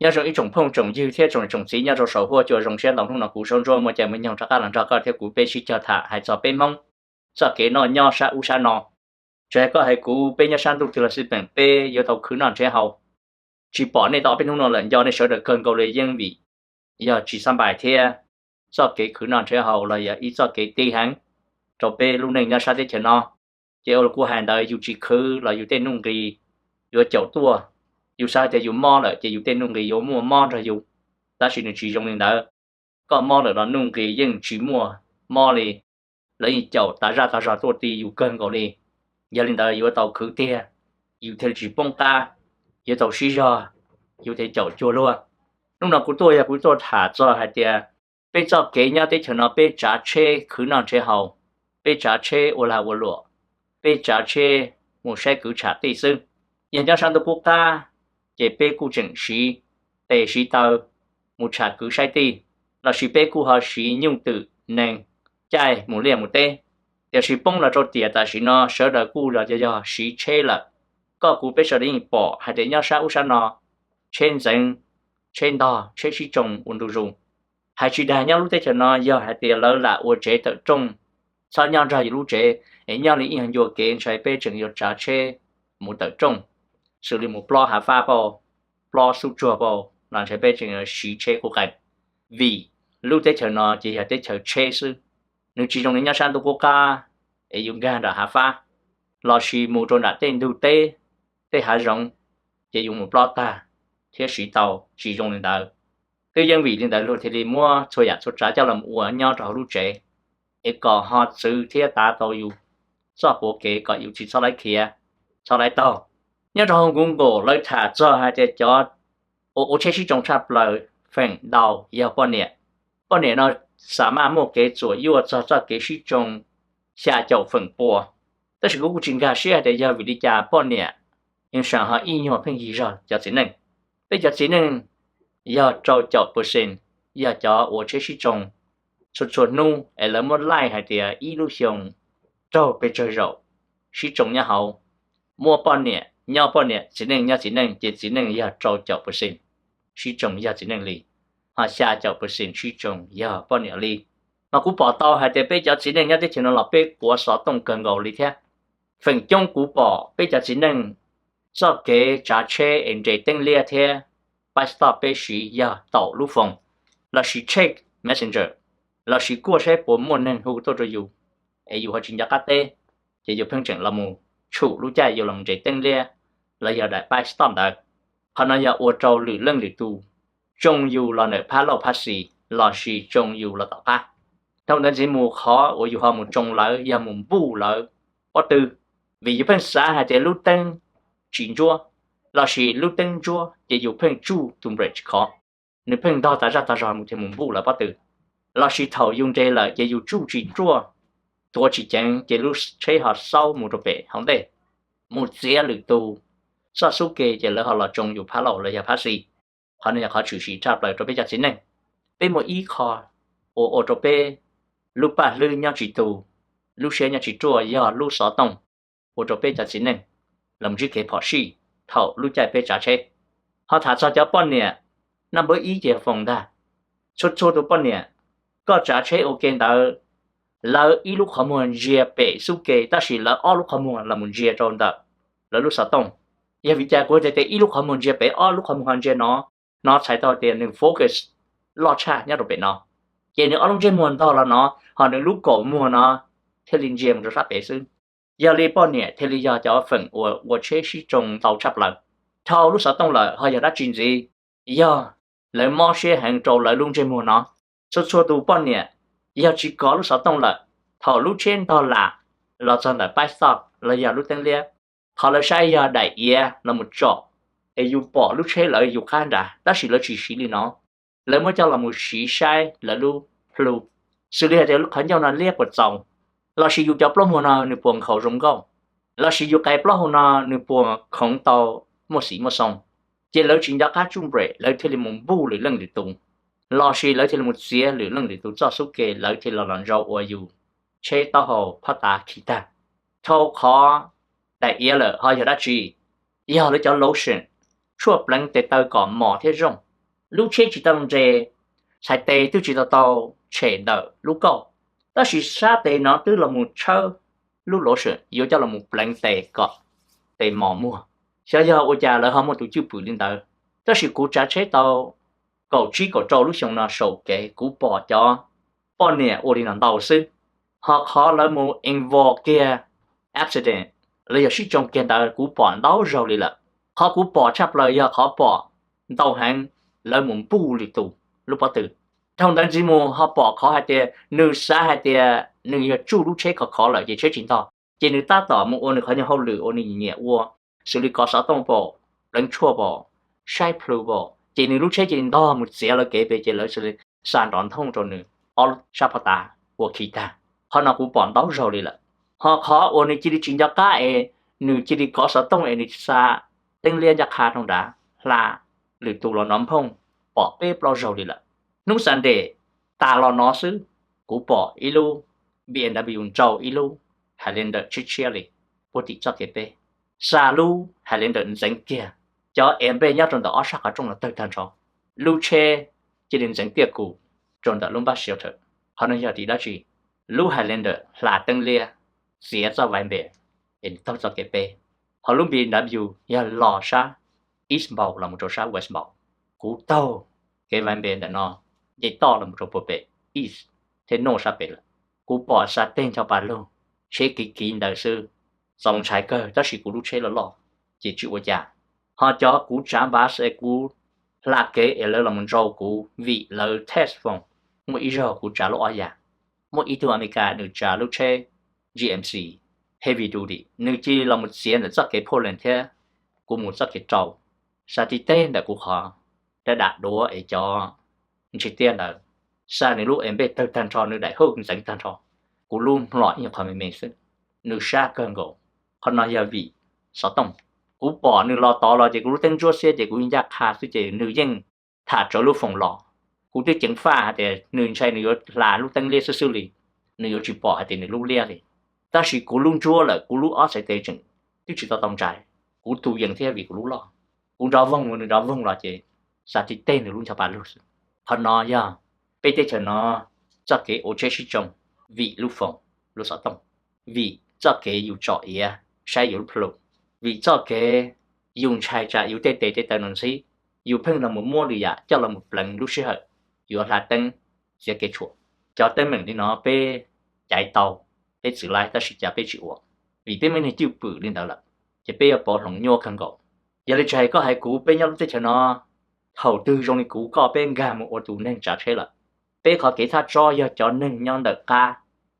Nyob zoo ib tsoom phooj tsoom ywg thiab tsoom niam tsoom txiv nyob rau saum huab cua, zoo siab ntau hnub no kuv Saub Ntsuab muaj caij muaj nyoog rov qab los nrog koj thiab kuv peb sib cog tham hais txog peb Hmoob txoj kev noj nyob sab ub sab no. Tsis hais koj hais kuv, peb nyob sab ntuj twg los xij peem peb yuav tau khwv noj nrhiav haus. Tsis pom nej tau ob peb hnub no lawm, nco nej sawv daws kawg nkaus li yeej vim yog tsis xab npais thiab txoj kev khwv noj nrhiav haus los yog ib txoj kev ti heev rau peb lub neej nyob sab teb chaws no. Ces ua li kuv hais ntawd, yus tsis khwv los yus tej nuj nqis yuav caum tuaj. Yus xav hais tias yus mob lawm ces yus tej nuj nqis yuav muaj mob nrog yus, tab sis nws tsis zoo li ntawd. Koj mob lawm los nuj nqis yeej tsis muaj mob li, lawv yeej caum tas zaj tas zog tuaj ti yus kawg nkaus li. Yog li ntawd yuav tau khwv tiag, yus thiaj li tsis poob qab, yuav tau sib zog, yus thiaj caum cuag luag. Hnub no kuv tuaj yog kuv tuaj tham txog hais tias peb txoj kev nyob teb chaws no peb tsav tsheb khwv noj nrhiav haus, peb tsav tsheb ua lag ua luam, peb tsav tsheb mus saib kwv tsham tij xwb. Yog nyob sab ntuj qub qab ces peb kuj tseem siv tes siv taw mus tsham kwv saib tij, lossis peb kuj ho siv nyuj twm nees caij mus liaj mus teb. Tiam sis poob los rau tiam tam sim no sawv daws kuj los yog siv tsheb lawm. Koj kuv peb sawv daws yeej pom hais tias nyob sab ub sab no tsheb ntxeev, tsheb ntog, tsheb sib tsoo ua ntu zus. Hais tsis dag nyob lub teb chaws no yog hais tias lawv lam ua tsev tawm rooj, txhob nyob nrog yus lub tsev, es nyob li ib nyuag ncua kev ntshai peb tseem yuav tsav tsheb mus tawm rooj, xws li mus plob hav fab pauj, plob xub tsuag pauj los ntshai peb tseem yuav siv tsheb qub qees. Vim lub teb chaws no ces yog teb chaws tsheb xwb, nws tsis zoo li nyob sab ntuj qub qab es yus nkag nram hav fab lossis mus rau nram tej ntug teb, tej hav zoov, ces yus mus plob tag thiab siv tau, tsis zoo li ntawd. Twb yeej vim li ntawd luag thiaj li muab txhua yam txhua tsav coj los ua nyob rau hauv lub tsev, es kom ho txwv thiab tav tau yus txoj puav kev kom yus tsis txhob laiv khiav, txhob laiv taug. Nyob rau hauv Google lawv tham txog hais tias cov uas ua tsheb sib tsoo tshaj plaws feem ntau yog poj niam. Poj niam no xa maj muaj kev txuam yuaj txog txoj kev sib tsoo xya caum feem pua. Tab sis kuv kuj tsis nkag siab hais tias yog vim li cas poj niam yeej seem ho ib nyuag pheej yig zog cov txiv neej. Peb cov txiv neej yog rau caum percent yog cov uas tsheb sib tsoo txhua txhua hnub es lawv muab laij hais tias ib lub xyoo raug pes tsawg zaum sib tsoo nyob hauv. Muaj poj niam nyob poj niam, txiv neej nyob txiv neej, ces txiv neej yog rau caum percent sib tsoo yog txiv neej li, ho xya caum percent sib tsoo yog poj niam li. Mas kuv pom tau hais tias peb cov txiv neej nyob teb chaws no los peb quav xov tooj kawg nkaus li thiab. Feem coob kuv pom peb cov txiv neej txoj kev tsav tsheb es nres teeb liab thiab pab stop peb siv yog taum lub foos, lossis check Messenger, lossis kuaj saib puas muaj neeg hu tuaj rau yus, es yus ho tsis nco qab teb, ces yus pheej tseem los mus tshum lub caij yus los nres teeb liab los yog daim pab stop ntawd. Qhov no yog ua rau lwm leej lwm tus tsoo yus los ntawm phab lauj phab xis lossis tsoo yus los tom qab. Dhau ntawd ntxiv mus qhov uas yus ho mus tsoo lawv yog mus npuj lawv pob tw, vim yus pheej xav hais tias lub teeb tsis ntsuab, lossis lub teeb ntsuab ces yus pheej tsuj tus brake tsis khov, nws pheej ntog tas zaj tas zog mus thiaj mus npuj lawv pob tw. Lossis thaum yus nres lawm ces yus tsuj tsis ruaj, tuav tsis ceev ces lub tsheb ho xaub mus rau pem hauv ntej, mus txiav lwm tus txoj xub ke ces lawv ho los tsoo yus phab lauj los yog phab xis. Qhov no yog qhov tshwm sim tshaj plaws rau peb cov txiv neej. Peb muaj ib qho uas ua rau peb lub paj hlwb nyob tsis tus, lub siab nyob tsis ruaj yog lub xov tooj, ua rau peb cov txiv neej los ntsib kev phom sij thaum lub caij peb tsav tsheb. Ho tham txog cov poj niam, naj npawb ib ces foos ntag. Txhua txhua tus poj niam, koj tsav tsheb ua ke ntawd, lawv ib lub qhov muag ntsia pem xub ke tab sis lawv ob lub qhov muag los mus ntsia rau ntawm lawv lub xov tooj. Yog vim cas kuv hais tias ib lub qhov muag ntsia pem ob lub qhov muag ho ntsia no? No txhais tau tias nws focus loj tshaj nyob rau pem no, ces nws ob lub ntsej muag ntog los no, ho nws lub kaum muag no thiaj li ntsia mus rau sab pem xwb. Yog li poj niam thiaj li yog cov feem uas ua tsheb sib tsoo ntau tshaj plaws. Dhau lub xov tooj lawm ho yog dab tsi ntxiv? Yog lawv mob siab heev rau lawv lub ntsej muag no. Txhua txhua tus poj niam, yog tsis kov lub xov tooj lawm, thaum lub tsheb ntog lam los txog ntawm pab stop los yog lub teeb liab, qhov lawv saib yog daim iav los mus tsom, es yus pom lub tsheb lawv yus qab nrad, tab sis lawv tsis siv li no. Lawv muab coj los mus siv saib lawv lub plhu, xws li hais tias qhov ncauj no liab puas txaus, lossis yus cov plaub muag no nws puas nkhaus zoo nkauj, lossis yus qe plaub hau no nws puas khoov tau muaj xim muaj xoo. Ces lawv tsis nco qab tsuj brake, lawv thiaj li mus npuj lwm leej lwm tus, lossis lawv thiaj li mus txiav lwm leej lwm tus txoj xub ke, lawv thiaj li los ntsau ua yus tsheb taub hau phab tav khi tag. Dhau qhov daim iav lawm ho yog dab tsi? Yog lawv cov lotion, tshuaj pleev tes taw kom mos thiab zoo. Lub tsheb tsis tau nres, txhais tes twb tsis tau tau tshem ntawm lub kauj, tab sis sab tes no twb los mus tshawb lub lotion yuav coj los mus pleev tes kom tes mos muag. Xyov yog ua cas lawv ho muaj tus cwj pwm li ntawd, tab sis kuv tsav tsheb tau kaum tsib kaum rau lub xyoo no saum kev kuv pom cov poj niam ua li no ntau xwb. Ho qhov lawv mus involve kiag accident los yog sib tsoo kiag ntawd kuv pom ntau zaug li lawm. Qhov kuv pom tshaj plaws yog qhov pom ntau heev lawv mus npuj lwm tus lub pob tw. Dhau ntawd ntxiv mus ho pom qhov hais tias nws xav hais tias nws yog tsuj lub tsheb khov khov lawm ces tsheb tsis ntog, ces nws tab tom mus ua nws qhov nyuag hauj lwm uas nws nyiam ua, xws li kov xov tooj pom, pleev tshuaj pom, saib plhu pom, ces nws lub tsheb cia li ntog mus txiav lawv kev pem ces lawv cia li xa nrov nthooj rau nws ob sab pob tav ua khi tag. Qhov no kuv pom ntau zaug li lawm. Ho qhov uas nws cia li tsis nco qab es nws cia li kov xov tooj es nws xa teeb liab ncaj qha rau nrad hla lwm tus los nrov nphooj, pom peb plaub zaug li lawm. Hnub Sunday tas los no xwb, kuv pom ib lub B M W nrau ib lub Highlander tshiab tshiab li puag tim txoj kev peb, xa lub Highlander ntxeev kiag, cov airbag nyob rau ntawm ob sab qhov rooj los tawg tag nrho, lub tsheb cia li ntxeev tiaj kus rau ntawm lub npab shelter. Qhov no yog tim dab tsi? Lub Highlander hla teeb liab, txiav txoj viper es nws taug txoj kev peb, ho lub B M W yog los sab eastbound los mus rau sab westbound. Kuv taug kev viper ntawm no, nce toj los mus rau puag pem east thiab north sab pem lawm. Kuv pom xa teg ncho pa lug, tsheb kiv kiv ntawd xwb, txaus ntshai kawg tab sis kuv lub tsheb loj loj ces tsis ua cas. Ho cov kuv tsav npav es kuv hla kev es lawv los mus nrau kuv vim lawv test phone. Muaj ib zaug kuv tsav lub ob yam, muaj ib tug Amelikas nws tsav lub tsheb G M C heavy duty, nws cia li los mus txiav ntawm txoj kev Portland thiab kuv mus txoj kev rau, xa tib teg ntawm kuv qhov dab dam duav es cov ntsig tiab ntawd, xa nws lub airbag tawg tag nrho, nws daim hood ntxeev tag nrho, kuv lub mlom ib nyuag qhov me me xwb, nws sab kawg nkaus. Qhov no yog vim xov tooj. Kuv pom nws los tod los ces kuv lub teeb ntsuab xiab ces kuv yeej ncaj qha xwb ces nws yeej tham tsawv lub phone los. Kuv twb ceev faj hais tias nws ntshai nws yuav hla lub teeb liab xwb xwb li, nws yuav tsis pom hais tias nws lub liab li. Tab sis kuv lub ntsuab lawm kuv lub ob txhais tes tseem twb tsis tau tau ntsais, kuv tu yees thiab vim kuv lub loj. Kuv nrov voog mus nws nrov voog los ces xa tib teg nws lub ncho pa lug xwb. Qhov no yog peb teb chaws no txoj kev ua tsheb sib tsoo vim lub phone, lub xov tooj, vim txoj kev yus tsom iav saib yus lub plhu, vim txoj kev yus ntshai tsam yus tej tes tej taw no ntxhib, yus pheej los mus muab lwm yam coj los mus pleev lub sij hawm yuav hla teeb txiav kev tshuam. Cov teeb meem li no peb caiv tau, peb txwv laib tab sis cas peb tsis ua? Vim peb muaj neeg cwj pwm li ntawd lawm ces peb yuav pov hloov nyuaj kawg nkaus. Yog li tsis hais koj hais kuv, peb nyob lub teb chaws no thaum twg zoo li kuv koj peb nkag mus ua tus neeg tsav tsheb lawm. Peb qhov kev thaj tsob yog cov neeg nyob ntawm qab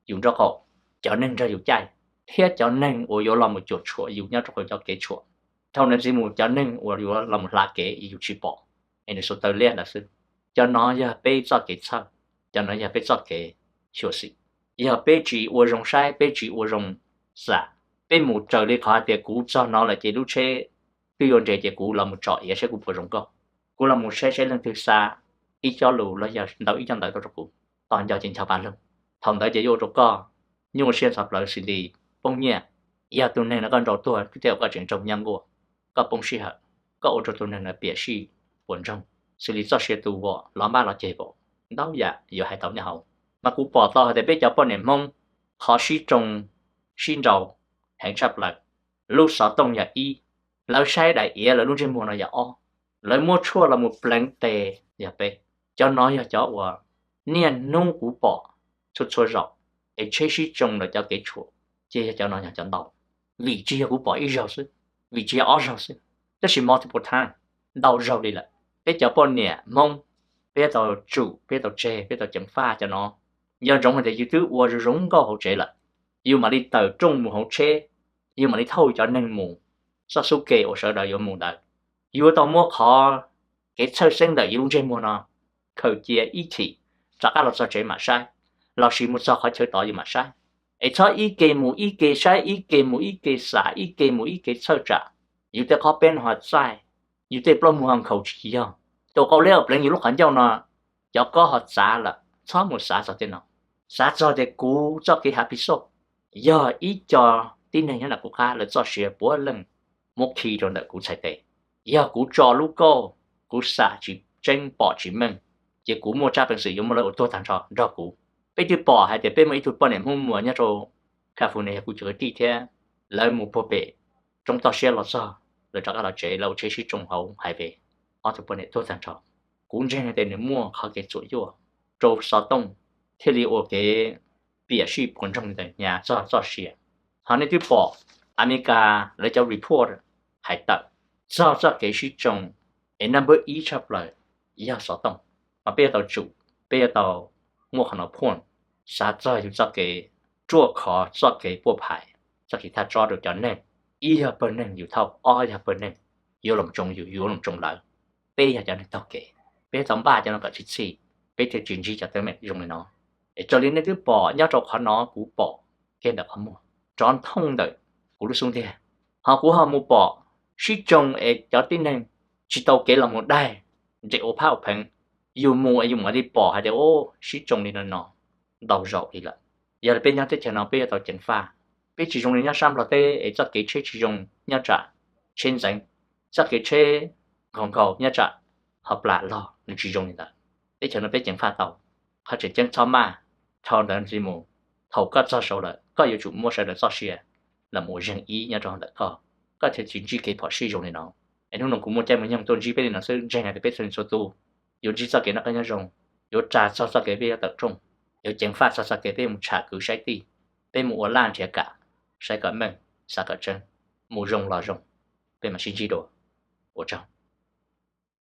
yus nraub qaum, cov neeg nrog yus caij, thiab cov neeg uas yuav los mus cuam tshuam yus nyob rau hauv cov kev tshuam. Dhau ntawd ntxiv mus cov neeg uas yuav los mus hla kev yus tsis pom es nws xuas taw liab ntawd xwb. Cov no yog peb txoj kev txhawj, cov no yog peb txoj kev xyuam xim. Yog peb tsis ua zoo saib, peb tsis ua zoo xam, peb mus raws li qhov hais tias kuv txog no lawm ces lub tsheb twb yuav nres ces kuv los mus tsom iav saib kuv puas zoo nkauj, kuv los mus saib saib leej twg xa ib cob lus los yog ntau ib co ntawv rau rau kuv, tos nco ces ncho pa lug. Thaum ntawd ces yuav ua rau koj nyuaj siab ntxhov plawv xws li poob nyiaj. Yog tus neeg no koj nrau tuag twb tej uas koj tseem ntsoog nyob nkuaj, koj poob sij hawm, koj ua rau tus neeg no piam sij puas ntsoog, xws li txoj sia tu vom los npab los ceg pom, ntau yam yuav hais tau nyob hauv. Mas kuv pom tau hais tias peb cov poj niam Hmoob qhov sib tsoo sib nrau heev tshaj plaws, lub xov tooj yog ib, lawv saib daim iav lawv lub ntsej muag no yog ob, lawv muab tshuaj los mus pleev tes yog peb. Cov no yog cov uas niaj hnub kuv pom txhua txhua zaus, es tsheb sib tsoo lawm cov kev tshuam, ces yog cov no yog cov ntau. Vim tsis yog kuv pom ib zaug xwb, vim tsis yog ob zaug xwb, tab sis multiple time, ntau zaug li lawm. Peb cov poj niam Hmoob, peb tau tsum, peb tau tseg, peb tau ceev faj cov no. Nco ntsoov hais tias yus twb ua zoo zoo nkauj hauv tsev lawm, yus mam li tawm rooj mus hauv tsheb, yus mam li thauj cov neeg mus txoj xub ke uas sawv daws yuav mus ntawd. Yus yuav tau muab qhov kev txhawj xeeb ntawm yus lub ntsej muag no khaws cia ib chim, rov qab los txog tsev mam saib, los sis mus txog qhov chaw tod yus mam saib. Es txhob ib ke mus ib ke saib, ib ke mus ib ke xam, ib ke mus ib ke txhawj tsam yus tej qhov peb no ho txaij, yus tej plaub muag ho nkhaus tsis yog. Tus qau liab uas pleev yus lub qhov ncauj no, cov kob ho txav lawm, txhob mus xav txog tej no. Xav txog tias kuv txoj kev happy xauj, yog ib co tib neeg nyob ntawm kuv qab lawv txoj sia puav leej muab khi rau ntawm kuv txhais tes. Yog kuv tso lub kauj, kuv xam tsis tseeb pom tsis meej, ces kuv muaj tsab peev xwm yuav muab lawv ua tuag tag nrho nrog kuv. Peb twb pom hais tias peb muaj ib tug poj niam Hmoob Muas nyob rau California yog kuv cov kwv tij thiab, lawv mus puag pem roob toj siab los txog, lawv rov qab los tsev, lawv ua tsheb sib tsoo hauv highway, ob tug poj niam tuag tag nrho. Kuv ntseeg hais tias nws muaj qhov kev txuam yuaj rau xov tooj thiaj li ua kev piam sij puas ntsoog li ntawd hnyav txog txoj sia. Ho nej twb pom Amelikas lawv cov report hais tawm txog txoj kev sib tsoo es number ib tshaj plaws yog xov tooj. Mas peb yuav tau tsum, peb yuav tau muaj qhov no phooj, xav txog yus txoj kev ruaj khov, txoj kev puaj phais, txoj kev thaj tsob rau cov neeg. Ib yog pawg neeg yus thauj, ob yog pawg neeg yuav los tsoo yus, yuav los tsoo lawv. Peb yog cov neeg taug kev, peb tau npaj cov no kom tsis txhij, peb thiaj tsis ntsib cov teeb meem zoo li no. Es raws li nej twb pom nyob rau qhov no kuv pom kiag ntawm qhov muag rov thooj ntawm kuv lub xub ntiag, ho kuv ho mus pom sib tsoo es cov tib neeg tsis tau kev los mus daig, nres ua phab ua pheev, yus mus es yus mam li pom hais tias ua sib tsoo li no no ntau zaus li lawm. Yog li peb nyob teb chaws no peb yuav tau ceev faj, peb tsis zoo li nyob sab Nplog teb es txoj kev tsheb tsis zoo nyob tsam tsheb ntxeev, txoj kev tsheb nkaus nkaus nyob tsam ho plam log, nws tsis zoo li ntawd. Teb chaws no peb ceev faj tau, qhov tseem ceeb txhob maj, dhau ntawd ntxiv mus, thaum koj txog saud lawm koj yuav tsum muab sawv daws txoj sia los mus ua zeeg ib nyob rau ntawm koj, koj thiaj tsis ntsib kev phom sij zoo li no. Es hnub no kuv muaj caij muaj nyoog tuaj ntsib peb li no xwb, ntseeg hais tias peb txhua leej txhua tus yuav ntsib txoj kev noj qab nyob zoo, yuav ras txog txoj kev peb yuav tawm rooj, yuav ceev faj txog txoj kev peb mus tsham kwv saib tij, peb mus ua laj nrhiav kam, saib kom meej, xav kom tseeb, mus zoo los zoo, peb mam sib ntsib dua. Ua tsaug.